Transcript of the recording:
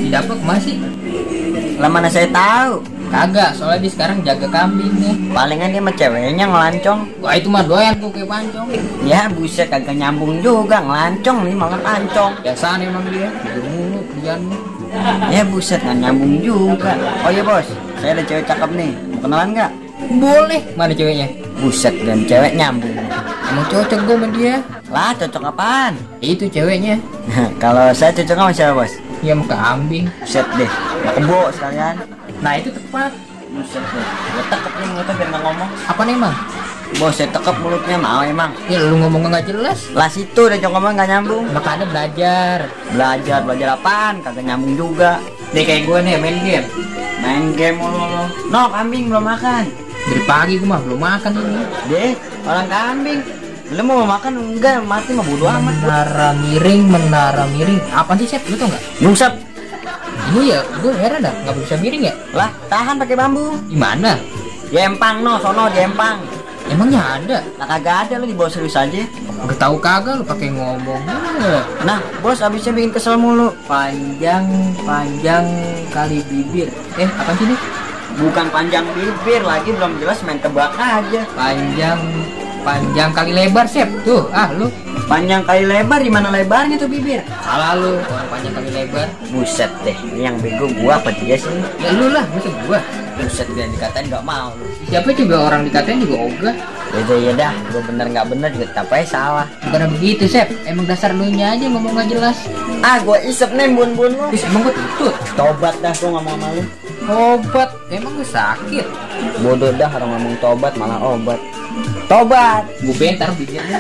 Si Dapet masih? Lah mana saya tahu. Kagak, soalnya dia sekarang jaga kambing nih. Palingan dia sama ceweknya ngelancong. Wah itu mah doyan tuh kayak pancong. Ya buset kagak nyambung juga, ngelancong nih malah pancong. Biasaan emang dia, tidur mulu kerjaannya. Ya buset nggak nyambung juga. Oh iya bos, saya ada cewek cakep nih, mau kenalan nggak? Boleh. Mana ceweknya? Buset dan cewek nyambung. Emang cocok gue sama dia. Lah cocok apaan? Itu ceweknya. Kalau saya cocok sama siapa bos? Ya sama kambing. Buset deh, mau kebo sekalian. Nah itu tepat. Buset deh, gue tekep nih mulutnya biar nggak ngomong. Apa nih emang? Bos saya tekep mulutnya mau emang. Ya lu ngomong nggak jelas. Lah situ udah cok ngomong nggak nyambung. Makanya belajar. Belajar apaan? Kagak nyambung juga. Nih kayak gue nih main game. Main game mulu lo. No kambing belum makan. Dari pagi gue mah belum makan ini. Deh orang kambing. Belum mau makan enggak mati mah bodo amat. Menara miring. Apa sih Sep? Lu tau nggak? Nyungsep. Ini ya, gue heran dah, nggak bisa miring ya? Lah tahan pakai bambu. Gimana? Jempang no sono jempang. Emangnya ada? Lah kagak ada lu dibawa serius aja. Udah tahu kagak lu pakai ngomong. Nah bos abisnya bikin kesel mulu. Panjang kali bibir. Apa sih nih? Bukan panjang bibir lagi, belum jelas main tebak aja. Panjang kali lebar Sep. Tuh, lu. Panjang kali lebar, di mana lebarnya tuh bibir? Salah lu, orang panjang kali lebar. Buset deh, ini yang bego gua apa dia sih? Ya lu lah, masa gua. Buset dia dikatain nggak mau lu. Siapa juga orang dikatain juga ogah. Ya dah, gua bener nggak bener juga tetap aja salah. Bukan begitu Sep, emang dasar lu nya aja ngomong nggak jelas. Ah, gua isep nih bun-bun lu. Emang gua tutut. Tobat dah gua ngomong sama lu. Obat, emang gue sakit. Bodoh dah orang ngomong tobat malah obat. Tobat. Gue bentar bibirnya.